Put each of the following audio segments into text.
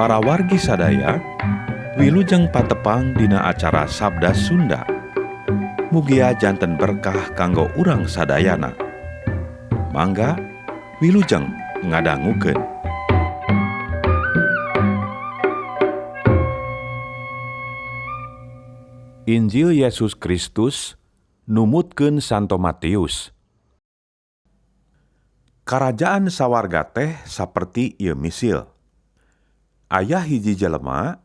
Para wargi sadaya, wilujeng patepang dina acara Sabda Sunda. Mugia janten berkah kanggo urang sadayana. Mangga wilujeng ngadangukeun. Injil Yesus Kristus numutkeun Santo Matius. Karajaan sawarga teh saperti ieu misil. Aya hiji jelema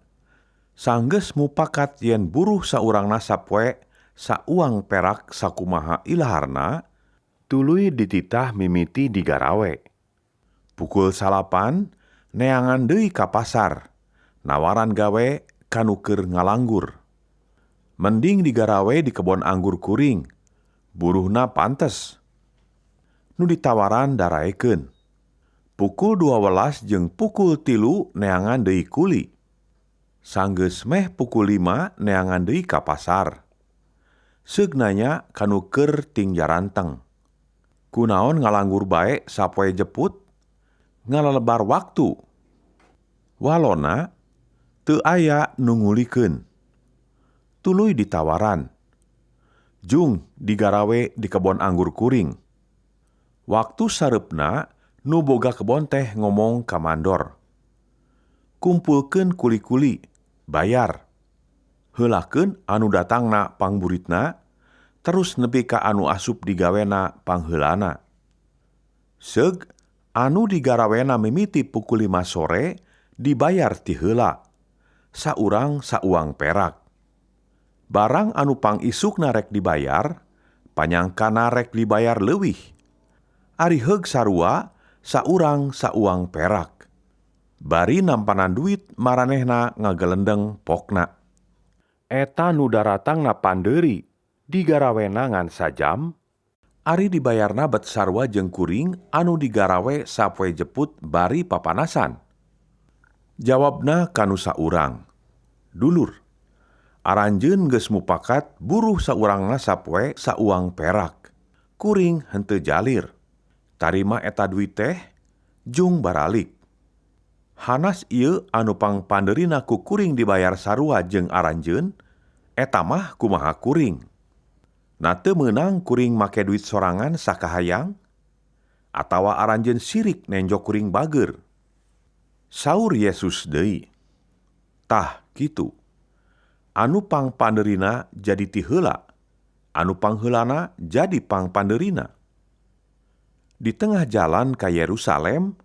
sanggeus mupakat yen buruh saurangna sapoe sauang perak sakumaha ilaharna, tuluy dititah mimiti digarawe. Pukul 9 neangan deui ka pasar, nawaran gawe kanu keur ngalanggur. Mending digarawe di kebon anggur kuring, buruhna pantes. Nu ditawaran daraekeun. Pukul 12 jeung pukul 3 neangan deui kuli. Sanggeus meh pukul 5 neangan deui ka pasar. Seug nanya kanu keur ting jaranteng. Kunaon ngalanggur bae sapoe jeput? Ngalelebar waktu. Walona teu aya nu ngulikeun. Tuluy ditawaran. Jung digarawe di kebon anggur kuring. Waktu sareupna nu boga kebon teh ngomong ka mandor. Kumpulkeun kuli-kuli, bayar. Heulakeun anu datangna pangburitna, terus nepi ka anu asup digawena pangheulana. Seug anu digarawena mimiti pukul 5 sore dibayar ti heula, saurang sauang perak. Barang anu pangisukna rek dibayar, panyangkana rek dibayar leuwih. Ari heug sarua saurang sauang perak. Bari nampanan duit maranehna ngagelendeng pokna. Eta nu daratangna pandeuri digarawena ngan sajam, ari dibayarna bet sarua jeung kuring anu digarawe sapoe jeput bari papanasan. Jawabna kanu saurang, dulur, aranjeun geus mupakat buruh saurangna sapoe sauang perak, kuring henteu jalir. Tarima eta duit teh, jung baralik. Hanas ieu anu pangpandeurina ku kuring dibayar sarua jeung aranjeun, eta mah kumaha kuring. Na teu meunang kuring make duit sorangan sakahayang, atawa aranjeun sirik nenjo kuring bager. Saur Yesus deui, tah kitu. Anu pangpandeurina jadi ti heula, anu pangheulana jadi pangpandeurina. Di tengah jalan ka Yerusalem,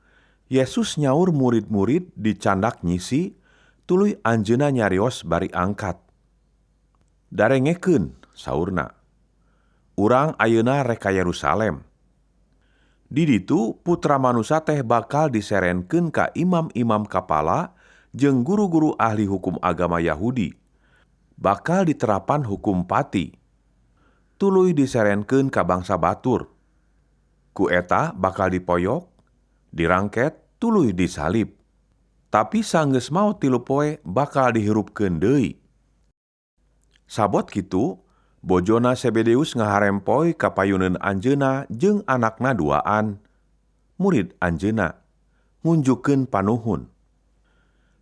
Yesus nyaur murid-murid dicandak nyisi, tuluy anjeunna nyarios bari angkat. Darengekeun, saurna. Urang ayeuna rek ka Yerusalem. Di ditu putra manusa teh bakal diserenkeun ka imam-imam kapala jeung guru-guru ahli hukum agama Yahudi. Bakal diterapan hukum pati. Tuluy diserenkeun ka bangsa batur. Ku eta bakal dipoyok, dirangket, tuluy disalib. Tapi sanggeus maot 3 poe bakal dihirupkeun deui. Sabot kitu, bojona Zebedeus ngaharempoy ka payuneun anjeunna jeung anakna duaan, murid anjeunna, ngunjukkeun panuhun.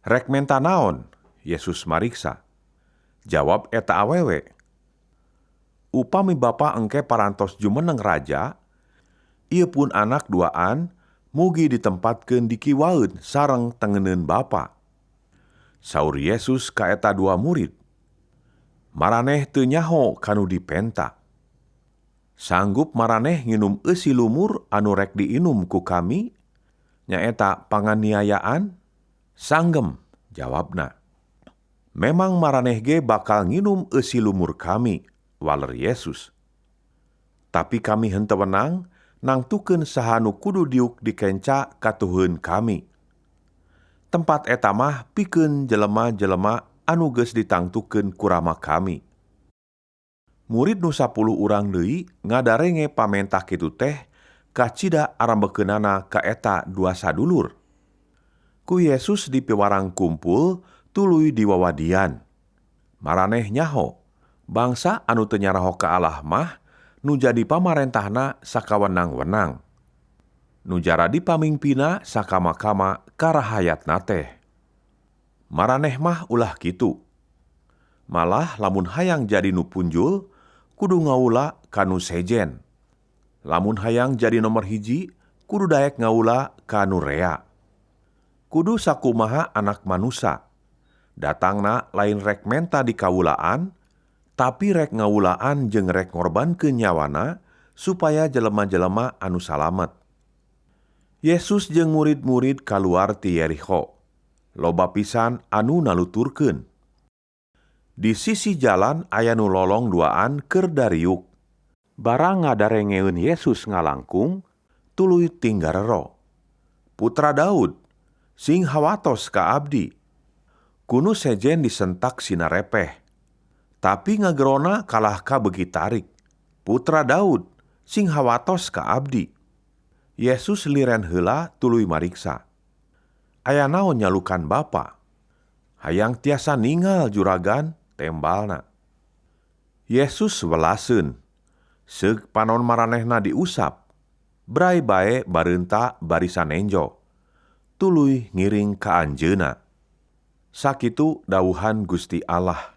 Rek menta naon? Yesus mariksa. Jawab eta awewe. Upami bapa engke parantos jumeneng raja, ieu pun anak duaan mugi ditempatkeun di kiwaeun sareng tengeneun bapa. Saur Yesus ka eta dua murid, maraneh teu nyaho kanu dipenta. Sanggup maraneh nginum eusi lumur anu rek diinum ku kami, nyaeta panganiayaan? Sanggem, jawabna. Memang maraneh ge bakal nginum eusi lumur kami, waler Yesus. Tapi kami henteu wenang nangtukeun saha nu kudu diuk dikenca katuheun kami. Tempat eta mah pikeun jelema-jelema anu geus ditangtukeun ku Rama kami. Murid nu 10 urang deui ngadarenge pamentah kitu teh kacida arambekeunana ka eta dua sadulur. Ku Yesus dipiwarang kumpul tuluy diwawadian. Maraneh nyaho, bangsa anu teu nyaraho ka Allah mah nu jadi pamarentahna sakawenang-wenang. Nu jaradi pamingpina sakama-kama karahayatna teh. Maraneh mah ulah kitu. Malah lamun hayang jadi nu punjul, kudu ngawula ka nu sejen. Lamun hayang jadi nomor hiji, kudu daek ngawula ka nu rea. Kudu sakumaha Anak Manusa. Datangna lain rek menta dikawulaan, tapi rek ngawulaan jeung rek ngorbankeun nyawana supaya jelema-jelema anu salamet. Yesus jeung murid-murid kaluar ti Yerikho. Loba pisan anu naluturkeun. Di sisi jalan aya nu lolong duaan keur dariuk. Barang ngadarengeun Yesus ngalangkung, tuluy tinggarero. "Putra Daud, sing hawatos ka abdi." Ku nu sejen disentak sinarepeh. Tapi ngagerona kalahka beuki tarik. "Putra Daud, sing hawatos ka abdi." Yesus liren heula tuluy mariksa. "Aya naon nyalukan Bapa?" "Hayang tiasa ningal, Juragan," tembalna. Yesus welaseun. Seug panon maranehna diusap. Bray bae bareunta bari sanenjo. Tuluy ngiring ka Anjeunna. Sakitu dawuhan Gusti Allah.